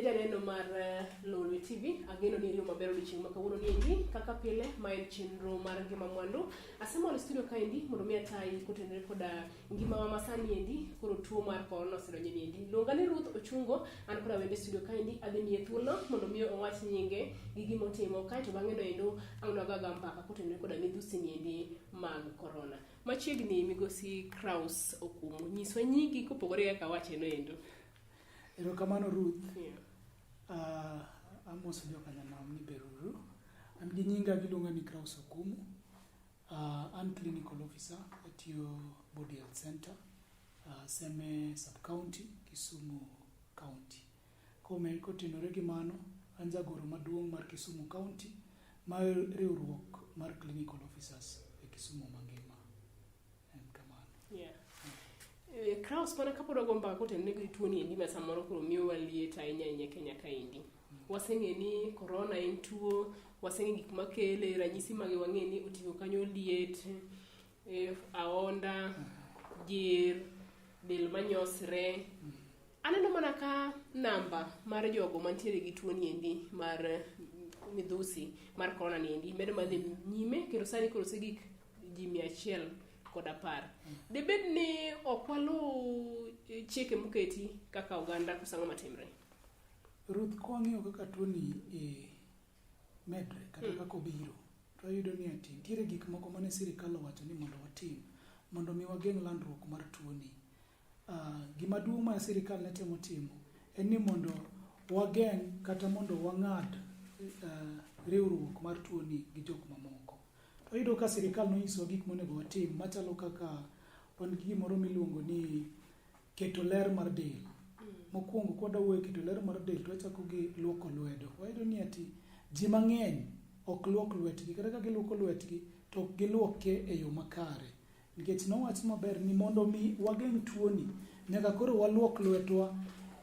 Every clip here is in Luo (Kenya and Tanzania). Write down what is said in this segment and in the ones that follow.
janeno mar Lolwe TV, ageno ni iriyo maber odiochieng' ma kawuono ni endi, kaka pile ma en chenro mar ngima mwandu. Asemol e studio kaendi mondo mi atayi kotenore koda ngimawa ma sani endi, koro tuo mar corona osedonjo ni endi. Luonga ni Ruth Ochungo, an koda wende studio kaendi, adhi miye thuolo mondo mi owach nyinge gi gima otimo, kaeto bang'e no endo ang' nwago mbaka kotenore koda midhusi ni endi mag corona. Machiegni migosi Kraus Okumu, nyiswa nyingi kopogore gi kaka awache no endo. Erokamano Ruth. Yeah. Amoso jokanyanam ni beruru. An gi nyinga giluonga ni Kraus Okumu. An clinical officer atiyo Body Health Center, Seme Sub-County, Kisumu County. Kotenore gi mano, an jagoro maduong' mar Kisumu County mar riwruok mar clinical officers e Kisumu mangima. En kamano. Yeah. Kraus, mana kapod wago mbaka kotenore gi tuo ni endi ma samoro koro miyowa liet ahinya ahinya Kenya kaendi. Waseng'e ni corona en tuo, waseng'e gik makele, ranyisi mage wang'e ni oting'o kanyo liet, aonda, jer, del manyosre. Aneno mana ka namba mar jogo mantiere gi tuo ni endi mar midhusi mar corona ni endi medo madhi nyime kendo sani koro osegik ji 110. Debed ni ok waluw chike moketi kaka oganda koso ang'o matimre? Ruth, kwang'iyo kaka tuoni medre kata kaka obiro, to wayudo ni ati nitiere gik moko mane sirikal owacho ni mondo watim mondo mi wageng' landruok mar tuoni. Gima duong' ma sirikal ne temo timo en ni mondo wageng' kata mondo wang'ad riwruok mar tuoni gi jok mamoko. To wayudo ka sirikal nonyisowa gik monego watim machalo kaka wan gi gimoro miluongo ni keto ler mar del. Mokwongo kwadwa wuoyo e keto ler mar del to wachako gi luoko lwedo. Wayudo ni ati ji mang'eny ok luok lwetgi kata ka giluoko lwetgi to ok giluoke e yo makare. Nikech nowach maber ni mondo mi wageng' tuoni nyaka koro waluok lwetwa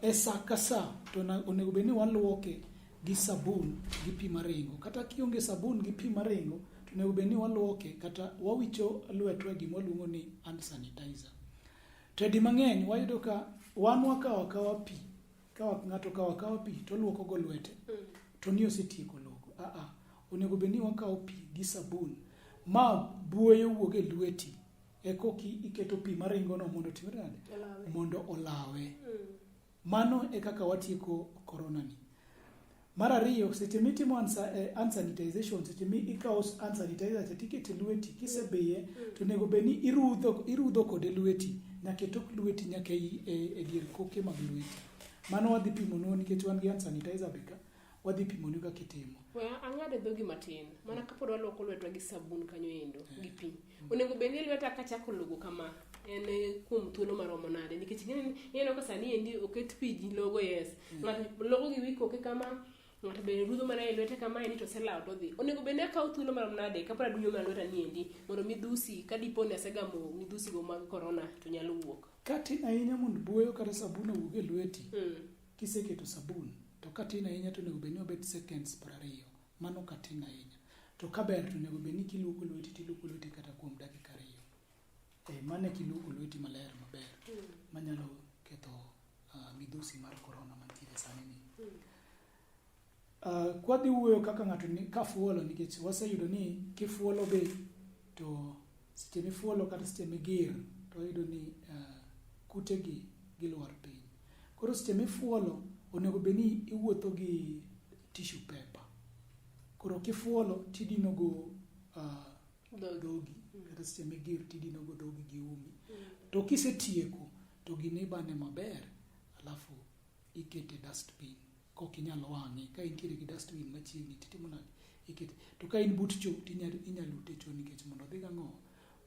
e sa ka sa to onego bed ni waluoke gi sabun gi pi maringo. Kata kionge sabun gi pi maringo to onego bed ni waluoke kata wawicho lwetwa e gima waluongo ni hand sanitizer. To di mang'eny wayudo ka wan wakawo akawa pi, ka ng'ato okawo akawa pi to oluoko go lwete to ni osetieko logo. Aa, onego bed ni wakawo pi gi sabun ma buoyo wuog e lweti eka iketo pi maringo no mondo otimre nade? Mondo olawe. Mano e kaka watieko corona ni. Mar ariyo, seche mitimo hand sanitization, seche mi ikawo hand sanitizer cha tikete lweti, kisebiye, to onego bed ni irudho kode lweti, nyaka e tok lweti, nyaka e dier koke mag lweti. Mano wadhi pimonu nikech wan gi hand sanitizer be ka, wadhi pimonu kaka itimo. We ang'ad e dhogi matin, mana kapod waluoko lwetwa gi sabun kanyo endo, gi pi. Onego bed ni lweta kachako logo kama, en kuom thuolo maromo nade? Nikech ineno ka sani endi oket pi ji logo, yes. Ng'ato logo gi wi koke kama, ng'ato be rudho mana e lwete kama endi to oselawo to odhi. Onego bed ni akawo thuolo marom nade kapod adunyo mana lweta ni endi mondo midhusi kadipo ni asegamo midhusi go mag corona to nyalo wuok. Ka tin ahinya mondo buoyo kata sabun owuog e lweti, kiseketo sabun, to ka tin ahinya to onego bed ni obet seconds 20. Mano ka tin ahinya. To ka ber to onego bed ni kiluoko lweti tiluoko lweti kata kuom dakika 2. Mano e kiluoko lweti maler maber manyalo ketho midhusi mar corona mantiere sani ni. Kwadhi wuoyo kaka ng'ato ni ka fuolo, nikech waseyudo ni kifuolo be to seche mifuolo kata seche migir to wayudo ni kutegi gilwar piny. Koro seche mifuolo onego bed ni iwuotho gi tissue paper. Koro kifuolo tidino go dhogi kata seche migir tidino go dhogi gi umi. To kisetieko to gini ibane maber alafu ikete dustbin. Kok inyal wang'e, ka intiere gi dustbin machiegni titimo nade? Ikete. To ka in but cho tinyalo lute e cho nikech mondo odhi gang'o?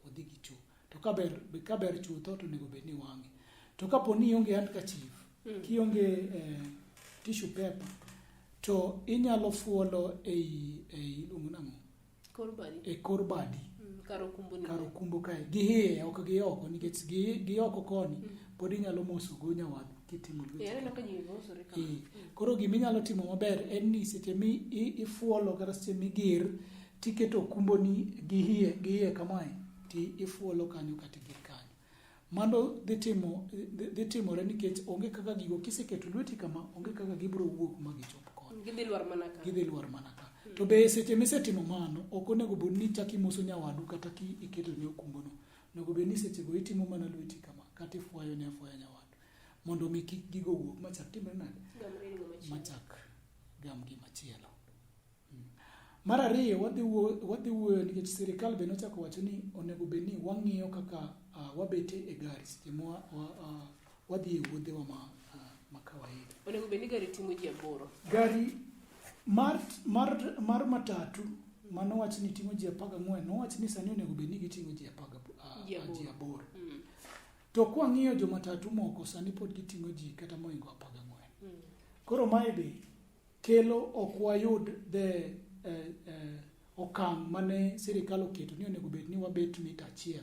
Odhi gi cho. To ka ber chutho to onego bed ni wang'e. To kapo ni ionge handkerchief, kionge tissue paper, to inyalo fuolo ei iluongo nang'o? Kor badi. E kor badi. Kar okumbo ni. Kar okumbo kae. Gi iye, ok gi oko, nikech gi oko koni pod inyalo moso go nyawadu kitimo lweti. Aneno ka ji mosore kama. Koro gima inyalo timo maber en ni seche mi ifuolo kata seche migir tiketo okumboni gi iye kamae ti ifuolo kanyo kata igir kanyo. Mano dhi timore nikech onge kaka gigo kiseketo lweti kama onge kaka kaka gibiro wuok ma gichop koni. Gidhi lwar mana ka. Gidhi lwar mana ka. To be seche misetimo mano, ok onego bed ni ichako imoso nyawadu kata ki iketone okumbono. Onego bed ni sechego itimo mana lweti kama, kata ifwayone afwaya nyawadu. Mondo mi kik gigo wuog machak timre nade? Machak gam gimachielo. Mar ariyo, wadhi wuoyo nikech sirikal be nochako wacho ni onego bed ni wang'iyo kaka wabete e gari seche ma wadhi e wuodhewa ma kawaida. Onego bed ni gari ting'o ji 8. Gari mar matatu manowach ni ting'o ji 14, nowach ni sani onego bed ni giting'o ji 8. To kwang'iyo jo matatu moko sani pod giting'o ji kata mohingo 14. Koro mae be kelo ok wayud the okang' mane sirikal oketo ni onego bed ni wabet mita 1.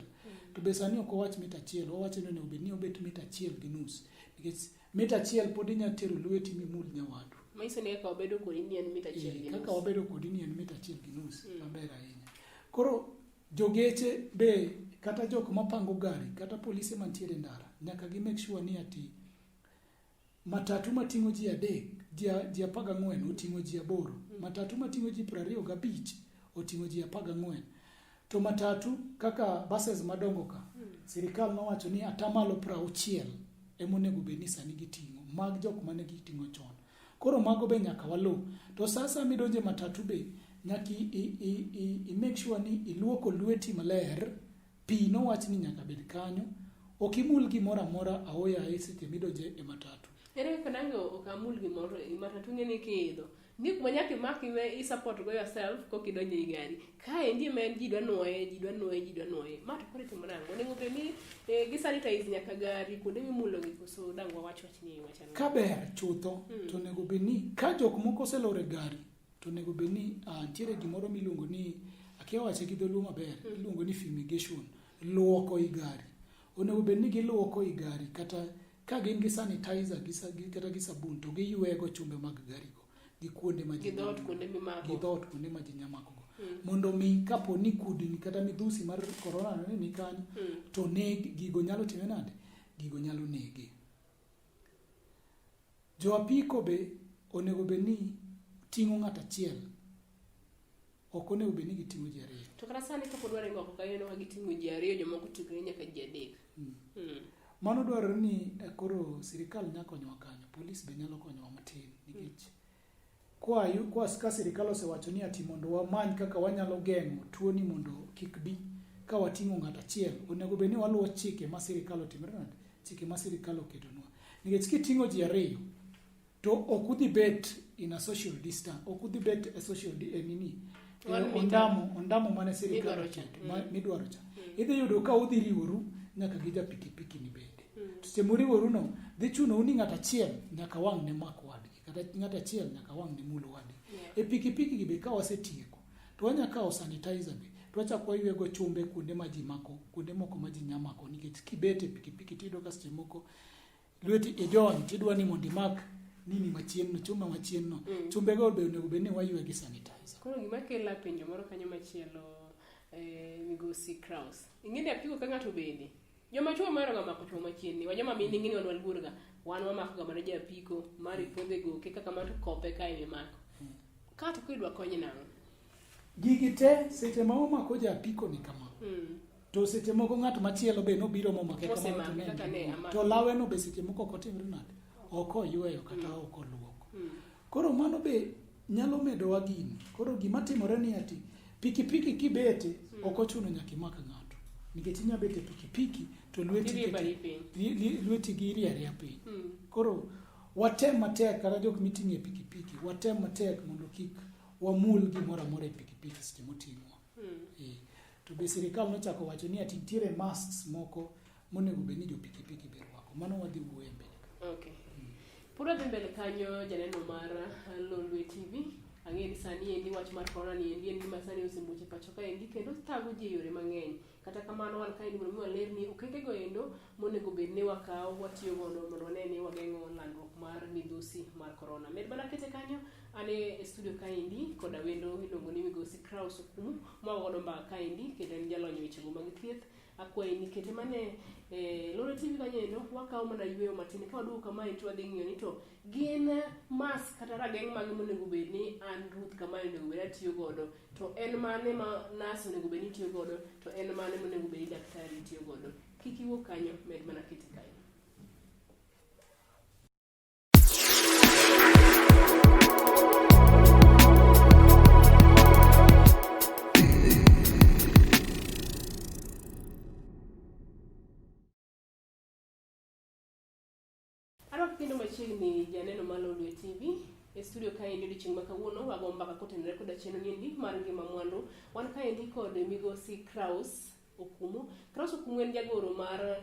To be sani ok owach mita 1, owacho ni onego bed ni obet mita 1.5, nikech mita 1 pod inyalo tero lweti mimul nyawadu. Manyiso ni kaka wabedo kodi ni en mita 1.5. Kaka wabedo kodi ni en mita 1.5, maber ahinya. Koro jogeche be kata jok mapango gari kata polise mantiere ndara nyaka gi make sure ni ati matatu mating'o ji 3, ji 14 oting'o ji 8, matatu mating'o ji 25 oting'o ji 14. To matatu kaka buses madongo ka, sirikal nowacho ni atamalo 60 ema onego bed ni sani giting'o, mag jok mane giting'o chon. Koro mago be nyaka waluw. To sasa midonje matatu be nyaka i make sure ni iluoko lweti maler, pi nowach ni nyaka bed kanyo, ok imul gimoro amora aoyaye seche midonje e matatu. Ere kaka nange ok amul gimoro e matatu ng'e ni kiidho. Ni kuma nyaka imak iwe i support go yourself kok idonjo ei gari. Kaendi ema en ji dwa nuoye, ji dwa nuoye, ji dwa nuoye. Ma to koro itimo nang'o? Onego bed ni gi sanitize nyaka gari kuonde mimulo gi koso dang' wawach wach ni wach ang'o? Ka ber chutho to onego bed ni ka jok moko oselor e gari to onego bed ni nitiere gimoro miluongo ni, akia wache gi dholuo maber, iluongo ni fumigation, luoko i gari. Onego bed ni giluoko i gari kata ka gin gi sanitizer kata gi sabun to giywego chumbe mag gari go gi kuonde ma ji Gi dhoot kuonde mimako. Gi dhoot kuonde ma ji nyamako go. Mondo mi kapo ni kudni kata midhusi mar corona ne ni kanyo, to neg gigo nyalo time nade? Gigo nyalo nege. Jo apiko be onego bed ni ting'o ng'ato achiel. Ok onego bed ni giting'o ji 2. To kata sani kapod waringo oko ka ineno ka giting'o ji 2, jomoko ting'ore nyaka ji 3. Mano dwarore ni koro sirikal nyalo konyowa kanyo, polis be nyalo konyowa matin nikech ka sirikal osewacho ni ati mondo wamany kaka wanyalo geng'o tuoni mondo kik bi ka wating'o ng'ato achiel, onego bed ni waluwo chike ma sirikal otimore nade? Chike ma sirikal oketonwa. Nikech kiting'o ji 2 to ok udhi bet in a social distance, ok udhi bet e social nini, ondamo mane sirikal oketo midwaro cha. Idhi yudo ka udhi riworu nyaka gi ja pikipiki ni bende. To seche muriworu no, dhi chunou ni ng'ato achiel nyaka wang' ne mak wadgi, kata ng'ato achiel nyaka wang' ne mul wadgi. E pikipiki gi be ka wasetieko, to wanya kawo sanitizer be, to wachako waywego chumbe kuonde ma ji mako, kuonde moko ma ji nya mako, nikech kibet e pikipiki tiyudo ka seche moko lweti ijony tidwa ni mondo imak nini machien no, chuma machien no. Chumbe go be onego bed ni waywe gi sanitizer. Koro gima kela penjo moro kanyo machielo, migosi Kraus. Ing'e ni apiko ka ng'ato obede, joma chuo mohero ga mako chuo machien ni, wa joma mine ing'e ni wan waluor ga, wan wamako ga mana ja apiko, mar ipondhe goke kaka mano to kope kae mimako. Ka to koro idwa kony nang'o? Gigi te seche ma omako ja apiko ni kama. To seche moko ng'at machielo be nobiro momake kamano to ne Osemake kaka ne amake. To lawe no be seche moko ok otimre nade? Ok oyweyo kata ok oluoko. Koro mano be nyalo medowa gini. Koro gima timore ni ati pikipiki kibete ok ochuno nyaka imak ng'ato. Nikech inya bet e pikipiki to lweti Irie badi piny. Lweti gi irie aria piny. Koro watem matek kata jok miting'o e pikipiki, watem matek mondo kik wamul gimoro amora e pikipiki seche moting'wa. To be sirikal nochako wacho ni ati nitiere masks moko monego bed ni jo pikipiki be rwako. Mano wadhi wuoye mbele ka. Okay. Pod wadhi mbele kanyo janeno mar Lolwe TV. Ang'e ni sani endi wach mar corona ni endi en gima sani osemuoch e pacho kaendi kendo thago ji e yore mang'eny. Kata kamano wan kaendi mondo mi walerni okenge go endo monego bed ni wakawo watiyo godo mondo wane ni wageng'o landruok mar midhusi mar corona. Med mana kete kanyo an e studio kaendi koda wendo miluongo ni migosi Kraus Okumu mwagodo mbaka kaendi kendo en jalony e wechego mag thieth. Akwayi ni kete mane e Lolwe TV kanyo endo, wakawo mana yueyo matin. Ka waduogo kamae to wadhi ng'iyo ni to gin mask kata rageng' mage monego bed ni an Ruth kamae onego bed atiyo godo, to en mane ma nas onego bed ni itiyo godo, to en mane monego bed ni daktari tiyo godo. Kik iwuog kanyo, med mana kete kanyo. Arwako kendo machiegni janeno mar Lolwe TV e studio kaendi odiochieng' ma kawuono wago mbaka kotenore koda chenro niendi mar ngima mwandu. Wan kaendi kod migosi Kraus Okumu. Kraus Okumu en jagoro mar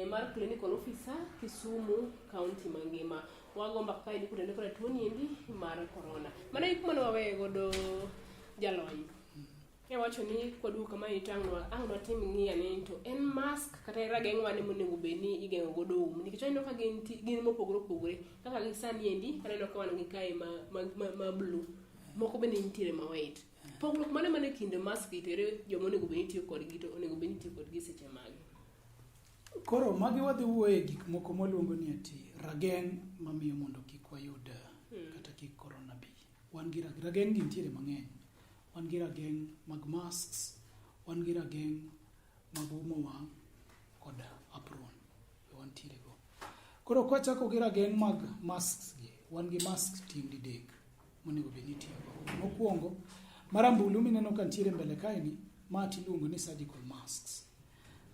mar clinical officer Kisumu County mangima. Wago mbaka kaendi kotenore koda tuo niendi mar corona. Mano e kuma ne waweye godo jalony. Iwacho ni kwaduogo kamae to ang' nwatim ng'i ane ni to en mask kata en rageng' mane monego bed ni igeng'o godo um nikech aneno ka gin gin mopogore opogore kaka gi sani endi aneno ka wan gi kae ma, ma, ma, ma blue moko bende nitiere ma white. Pogruok mane mane kind mask gi to ere joma onego bed ni tiyo kodgi to onego bed ni tiyo kodgi seche mage? Koro magi wadhi wuoye gik moko mwaluongo ni ati rageng' mamiyo mondo kik wayud kata kik korona bi. Wan gi rageng' gi nitiere mang'eny. Wan gi rageng' mag masks, wan gi rageng' mag umo wang' kod apron be wantiere go. Koro kwachako gi rageng' mag masks gi, wan gi masks tieng' didek monego bed ni itiyo go. Mokwongo, marambulu mineno ka nitiere mbele kae ni, ma tiluongo ni surgical masks.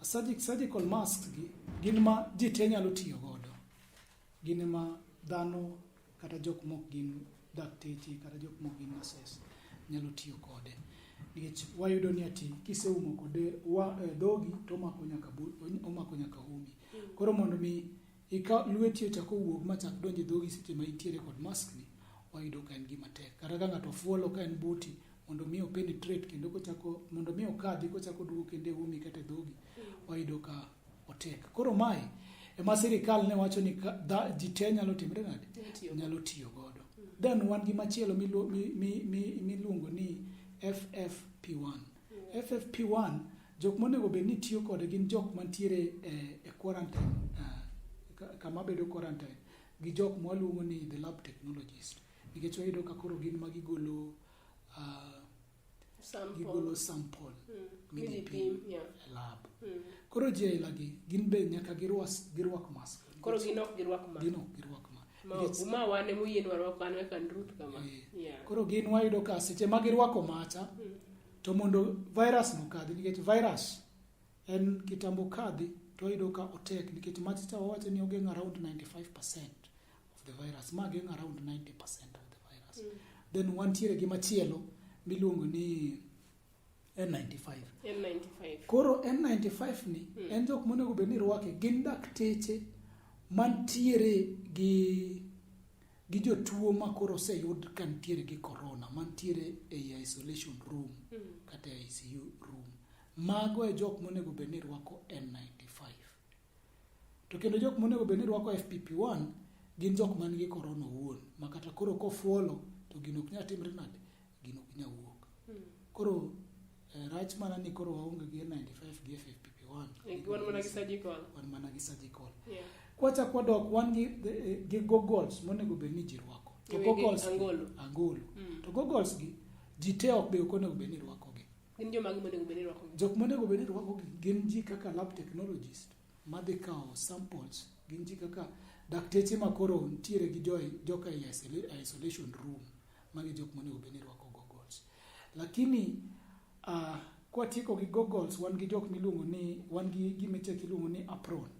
Surgical masks gi gin ma ji te nyalo tiyo godo. Gin ema dhano kata jok mok gin dakteche kata jok mok gin nurses nyalo tiyo kode. Nikech wayudo ni ati kiseumo kode dhogi to omako nyaka umi. Koro mondo mi ikaw lweti ochak owuog machak donj e dhogi seche ma intiere kod mask ni, wayudo ka en gima tek. Kata ka ng'ato fuolo ka en buti, mondo mi o penetrate kendo kochako mondo mi okadhi kochako duogo kendo e umi kata e dhogi, wayudo ka otek. Koro mae ema sirikal ne wacho ni ji te nyalo timre nade? Nyalo tiyo godo. Then wan gi machielo miluongo ni FFP1. FFP1 jok monego bed ni tiyo kode gin jok mantiere e quarantine, kama bedo quarantine, gi jok mwaluongo ni the lab technologist. Nikech wayudo ka koro gin ma gigolo gigolo sample midhi pim e lab. Koro ji aila gi gin be nyaka girwak mask. Koro gin ok girwak mask. Gin ok girwak mask. Ma wan ema oyienwa rwako an kaka Ruth kama. Koro gin wayudo ka seche ma girwako macha to mondo virus no kadhi, nikech virus en kitambo kadhi to wayudo ka otek, nikech macha cha wawacho ni ogeng'o around 95% of the virus, ma geng'o around 90% of the virus. Then wantiere gi machielo miluongo ni N95. N95. Koro N95 ni en jok monego bed ni rwake gin dakteche mantiere gi jotuo ma koro oseyud ka nitiere gi corona, mantiere ei isolation room kata e ICU room. Mago e jok monego bed ni rwako N95. To kendo jok monego bed ni rwako FPP1 gin jok man gi corona owuon, ma kata koro kofuolo to gino ok nyal timre nade, gino ok nyal wuok. Koro rach mana ni koro waonge gi N95 gi FFP1. Wan mana gi surgical. Wan mana gi surgical. Kwachak wadok wan gi goggles monego bed ni ji rwako. To goggles angolo. Angolo. To goggles gi ji te ok be ok onego bed ni rwako gi. Gin jomage monego bed ni rwako gi? Jok monego bed ni rwako gi gin ji kaka lab technologist madhi kawo samples, gin ji kaka dakteche ma koro nitiere gi joka e isolation room, magi jok monego bed ni rwako goggles. Lakini kwatieko gi goggles, wan gi jok miluongo ni, wan gi gima iluongo ni apron.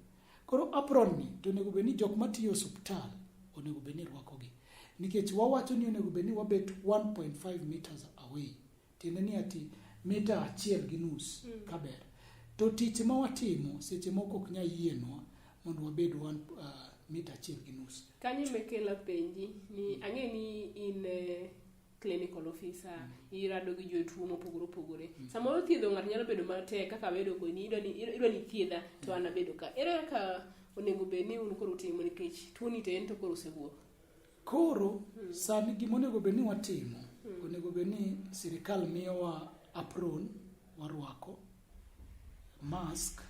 Koro apron ni to onego bed ni jok matiyo e osuptal onego bed ni rwako gi. Nikech wawacho ni onego bed ni wabet 1.5 meters away. Tiende ni ati mita 1.5 kaber. To tich ma watimo seche moko ok nyal yienwa mondo wabed mita 1.5. Kanyo mekela penji ni ang'e ni in clinical officer, irado gi jotuo mopogore opogore. Samoro thiedho ng'ato nyalo bedo matek kaka abedo koni, idwa ni thiedha to an abedo ka. Ere kaka onego bed ni un koro utimo nikech tuoni to en to koro osewuok? Koro sani gima onego bed ni watimo, onego bed ni sirikal miyowa apron warwako. Mask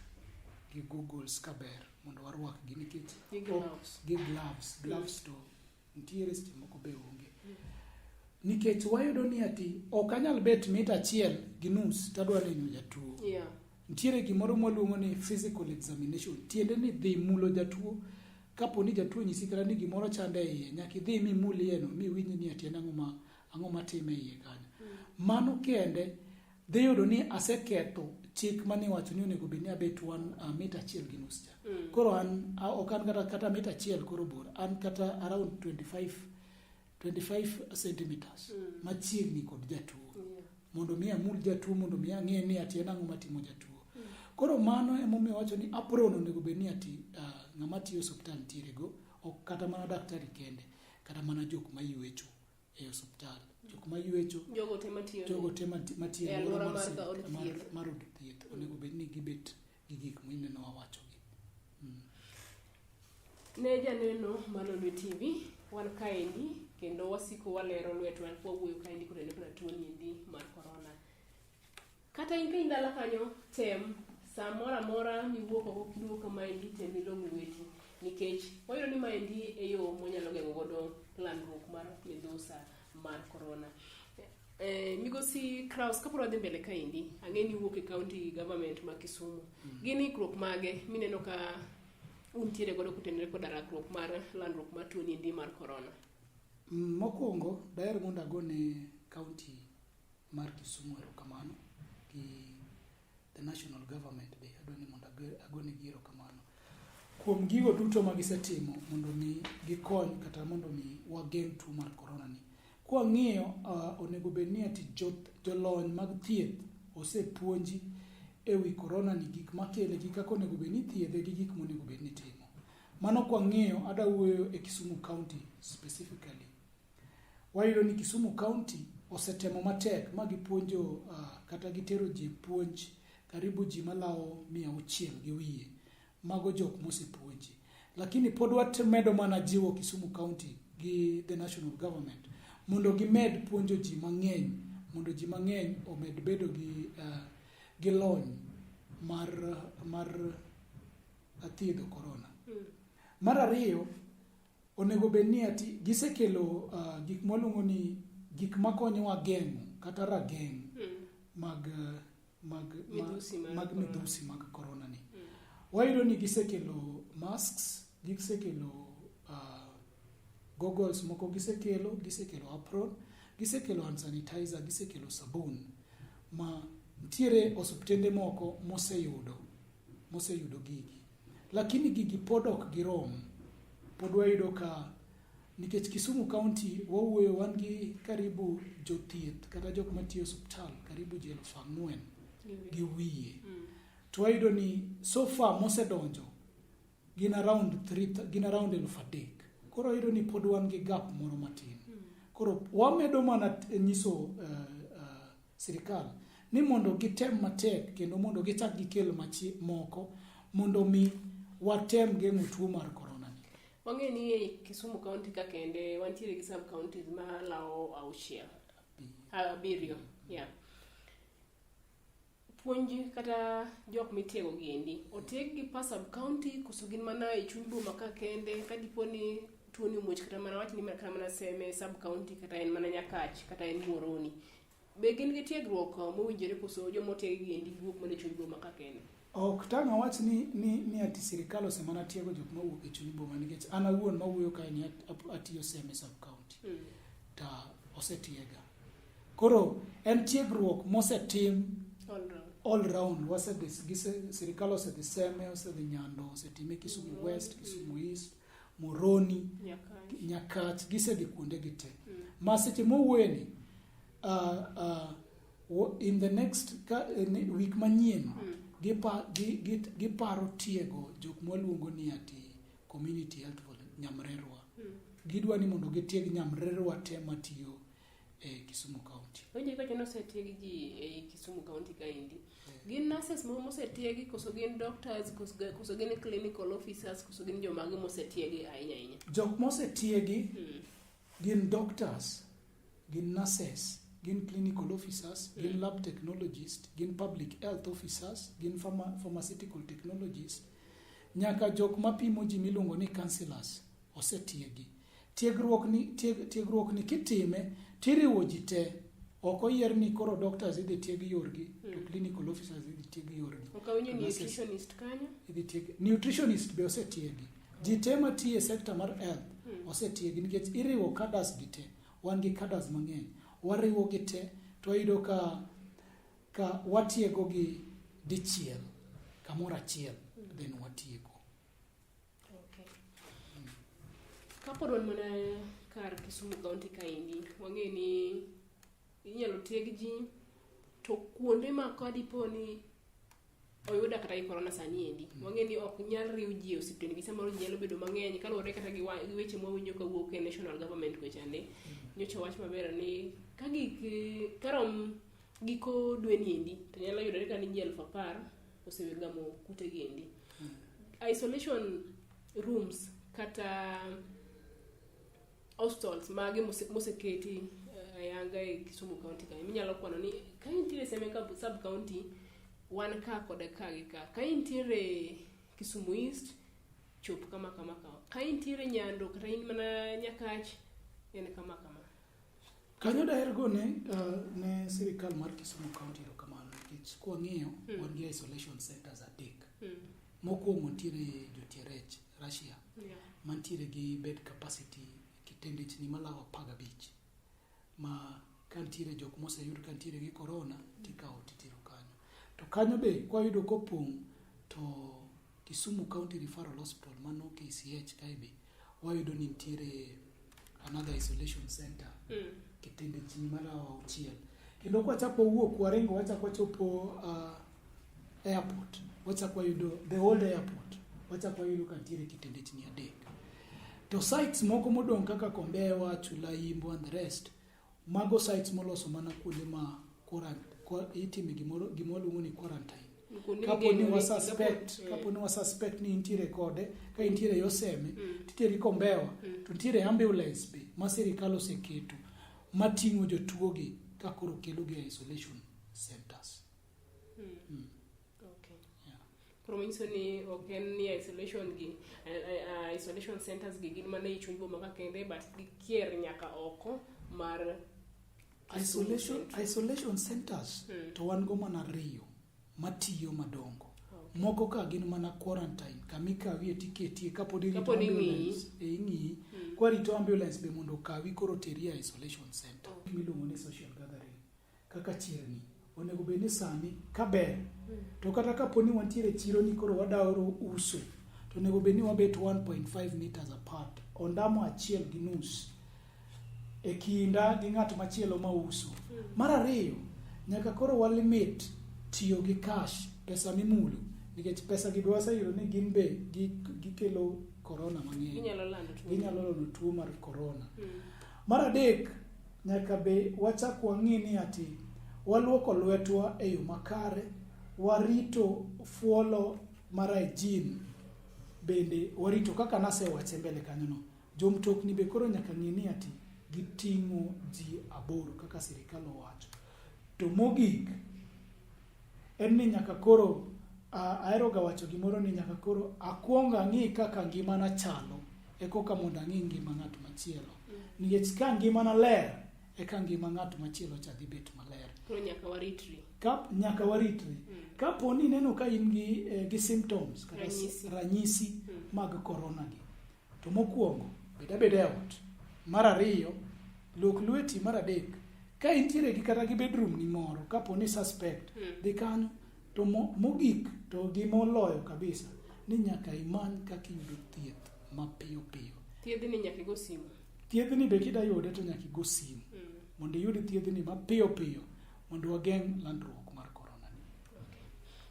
gi goggles kaber mondo warwakgi nikech Gi gloves. Gi gloves. Gloves to nitiere seche moko be onge. Nikech wayudo ni ati ok anyal bet mita achiel gi nus tadwa neno jatuo. Nitiere gimoro mwaluongo ni physical examination. Tiende ni dhi mulo jatuo. Kapo ni jatuo onyisi kata ni gimoro chande e iye, nyaka idhi mimul iye no miwinj ni ati en ang'o matime e iye kanyo. Mano kende dhi yudo ni aseketho chik mane iwacho ni onego bed ni abet one mita achiel gi nus cha. Koro an ok an kata mita achiel koro bor, an kata around 25 centimeters machiegni kod jatuo. Mondo mi amul jatuo, mondo mi ang'e ni ati en ang'o matimo jatuo. Koro mano emomiyo wacho ni apron onego bed ni ati ng'ama tiyo e osiptal nitiere go, ok kata mana daktari kende, kata mana jok maywecho e osiptal. Jok maywecho, Jogo te matiyo jogo te matiyo e e alwora alwora mar od thieth. Mar od thieth onego bed ni gibet gi gik mineno wawachogi. Ne janeno mar Lolwe TV, wan kaendi kendo wasiko walero lwetwa kwawuoyo kaendi kotenore koda tuo niendi mar corona. Kata in ka in dala kanyo, tem samoro amora miwuok oko kiduogo kamaendi, tem ilog lweti nikech wayudo ni maendi e yo mwanyalo geng'o godo landruok mar midhusa mar corona. Migosi Kraus, kapod wadhi mbele kaendi, ang'e ni iwuok e county government ma Kisumu. Gin ikruok mage mineno ka untiere godo kotenore koda rakruok mar landruok mar tuo niendi mar corona? Mokwongo, daher mondo agone county mar Kisumu erokamano gi the national government be adwa ni mondo agonegi erokamano kuom gigo duto ma gisetimo mondo mi gikony kata mondo mi wageng' tuo mar corona ni. Kwang'iyo, onego bed ni ati jolony mag thieth osepuonji e wi corona ni, gik makele gi kaka onego bed ni ithiedhe gi gik monego bed ni itimo. Mano kwang'iyo, adwa wuoyo e Kisumu County specifically. Wayudo ni Kisumu County osetemo matek ma gipuonjo kata gitero ji puonj karibu ji malawo 600 gi wiye. Mago jok mosepuonji. Lakini pod wamedo mana jiwo Kisumu County gi the national government mondo gimed puonjo ji mang'eny, mondo ji mang'eny omed bedo gi lony mar thiedho corona. Mar ariyo, onego bed ni ati gisekelo gik mwaluongo ni gik makonyowa geng'o kata rageng' Midhusi mar mag corona. midhusi mag corona ni. Wayudo ni gisekelo masks, gisekelo goggles moko, gisekelo apron, gisekelo hand sanitizer, gisekelo sabun ma nitiere osiptende moko moseyudo gigi. Lakini gigi pod ok girom. Pod wayudo ka nikech Kisumu County wawuoyo wan gi karibu jothieth kata jok matiyo e osiptal karibu ji 4,000 gi wiye. To wayudo ni so far mosedonjo gin around three, gin around 3,000. Koro wayudo ni pod wan gi gap moro matin. Koro wamedo mana nyiso sirikal ni mondo gitem matek kendo mondo gichak gikel moko mondo mi watem geng'o tuo mar corona ni. Wang'eyo ni e Kisumu County ka kende wantiere gi sub counties malawo auchiel. Abiriyo. Yeah. Puonj kata jok mitiego gi endi otieg gi per sub county koso gin mana e chuny boma ka kende ka dipo ni tuo ni omuoch kata mana wach ni kata mana Seme sub county kata en mana Nyakach kata en Muhoroni. Be gin gi tiegruok mowinjore koso joma otieg gi endi wuok mana e chuny boma ka kende? Ok tang' awach ni ati sirikal osemana tiego jok mawuok e chuny boma nikech an awuon mawuoyo kae ni atiyo Seme sub county. Ta osetiega. Koro en tiegruok mosetim all round. All round. Sirikal osedhi Seme, osedhi Nyando, osetime Kisumu West, Kisumu East, Muhoroni, Nyakach. Nyakach, gisedhi kuonde gi te. Ma seche mowuoye ni, in the next week manyien, giparo tiego jok mwaluongo ni ati community health volunteer, nyamrerwa. Gidwa ni mondo gitieg nyamrerwa te matiyo e Kisumu County. Winjo ka chon osetieg ji e Kisumu County kaendi. Gin nurses mosetiegi koso gin doctors koso gin clinical officers koso gin jomage mosetiegi ahinya ahinya? Jok mosetiegi gin doctors, gin nurses. gin clinical officers, gin lab technologists, gin public health officers, gin pharmaceutical technologists, nyaka jok mapimo ji miluongo ni counselors osetiegi. Tiegruok ni kitime tiriwo ji te. Ok oyier ni koro doctors idhi tieg yorgi to clinical officers idhi tieg yorgi. Ok awinjo To nurses nutritionist kanyo. idhi tieg. Nutritionist be osetiegi. Ji te matiyo e sector mar health osetiegi nikech iriwo cadres gi te. Wan gi cadres mang'eny. Wariwo gi te to wayudo ka watiego gi dichiel kamoro achiel then watieko. Okay. Kapod wan mana kar Kisumu County kaendi, wang'e ni inyalo tieg ji to kuonde ma kadipo ni oyuda kata gi corona sani endi, wang'e ni ok nyal riw ji e osiptende gi samoro ji nyalo bedo mang'eny kaluwore kata gi weche mwawinjo kawuok e national government kochande. Nyocha wach maber ni ka gik karom giko dwe ni endi to nyalo yudore ka ni ji 10,000 osegamo kute gi endi. Isolation rooms kata hostels mage moseketi ayanga e Kisumu County kae minyalo kwano ni ka intiere Seme sub county wan ka kod ka gi ka, ka intiere Kisumu East chop kama kama kama, ka intiere Nyando kata in mana Nyakach en kama kama. Kanyo daher gone ne sirikal mar Kisumu County erokamano nikech kwang'iyo wan gi isolation centers adek. Mokwongo nitiere Jotierech, Russia, mantiere gi bed capacity kitendechni malawo 15 ma kantiere jok moseyud kantiere gi corona tikawo titero kanyo. To kanyo be kwayudo kopong' to Kisumu County Referral Hospital mano KCH kae be wayudo ni nitiere another isolation center kitendechni malawo 6. Kendo kwachako wawuok waringo wachako wachopo airport, wachako wayudo the old airport, wachako wayudo ka nitiere kitendechni 3. To sites moko modong' kaka Kombewa, Chula Imbo and the rest, mago sites moloso mana kuonde ma itime gimoro gima waluongo ni quarantine. Kapo ni wa suspect, kapo ni wa suspect ni intiere kode, ka intiere Yoseme, titeri Kombewa, to nitiere ambulance be ma sirikal oseketo mating'o jotuo gi ka koro kelo gi e isolation centers. Okay. Koro manyiso ni ok en ni isolation gi isolation centers gi gin mana e chuny boma ka kende but gikier nyaka oko mar Isolation centers to wan go mana 2 matiyo madongo. Moko ka gin mana quarantine kamikawie tiketie kapod irito ambulance ing'iyi. Kwarito ambulance be mondo okawi koro teri e isolation center. Miluongo ni social gathering kaka chirni onego bed ni sani kaber to kata kapo ni wantiere chiro ni koro wadaro uso to onego bed ni wabet 1.5 meters apart, ondamo 1.5 e kinda gi ng'at machielo ma uso. Mar ariyo, nyaka koro walimit tiyo gi cash, pesa mimulo, nikech pesa gi be waseyudo ni gin be gikelo corona mang'eny. Ginyalo lando tuo mar corona. Mar adek, nyaka be wachak wang'i ni ati waluoko lwetwa e yo makare, warito fuolo mar hygiene bende warito kaka nasewache mbele kanyo no. Jomtokni be koro nyaka ng'i ni ati giting'o ji 8 kaka sirikal owacho. To mogik en ni nyaka koro ahero ga wacho gimoro ni nyaka koro akwong ang'i kaka ngimana chalo ekoka mondo ang'i ngima ng'at machielo. Nikech ka ngimana ler eka ngima ng'at machielo cha dhi bet maler. Koro nyaka waritri. Nyaka waritri. Kapo ni ineno ka in gi symptoms kata ranyisi mag corona gi, to mokwongo bed abeda e ot. Mar ariyo, luok lweti. Mar adek, ka intiere gi kata gi bedroom ni moro, kapo ni suspect, dhi kanyo. To mogik to gimoloyo kabisa ni nyaka imany kaka iyudo thieth mapiyo piyo. Thiedhni nyaka igo simu. Thiedhni be kida yude to nyaka igo simu mondo iyud thiedhni mapiyo piyo mondo wageng' landruok mar corona ni.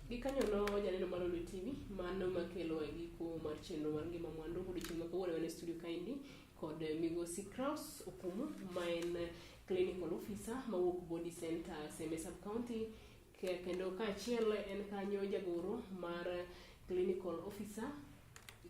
Gikanyono janeno mar Lolwe TV, mano makelo e giko mar chenro mar ngima mwandu odiochieng' ma kawuono wan e studio kaendi kod migosi Kraus Okumu ma en clinical officer mawuok Body Center Seme Sub County, kendo kaachiel en kanyo jagoro mar clinical officer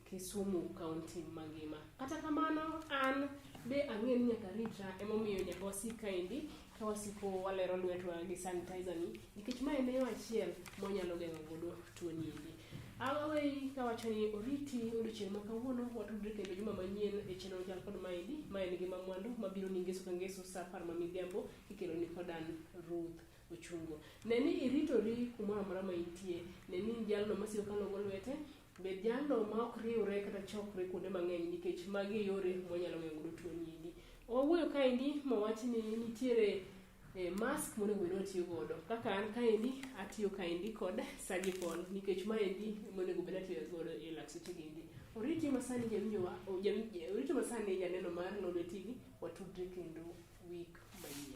Kisumu County mangima. Kata kamano an Be ang'e ni nyaka aritra emomiyo nyaka wasik kaendi ka wasiko walero lwetwa gi sanitizer ni nikech ma en yo achiel mwanyalo geng'o godo tuo ni endi. Aweyi kawacho ni oriti odiochieng' ma kawuono watudre kendo juma manyien e chenro machal kod maendi ma en ngima mwandu mabiro ni ngeso ka ngeso sa 10 ma midhiambo ikelo ni kod an Ruth Ochungo. Ne ni iritori kumoro amora ma intie, ne ni in jalno masiko kalogo lwete, bed jalno ma ok riwre kata chokre kuonde mang'eny nikech magi e yore mwanyalo geng'o godo tuo ni endi. Wawuoyo kaendi mawach ni nitiere mask monego bed ni watiyo godo. Kaka an kaendi atiyo kaendi kod Surgicon nikech maendi monego bed ni atiyo godo e lak seche gi endi. Oriti masani jawinjowa, oriti masani janeno mar Lolwe TV, watudre kendo week manyien.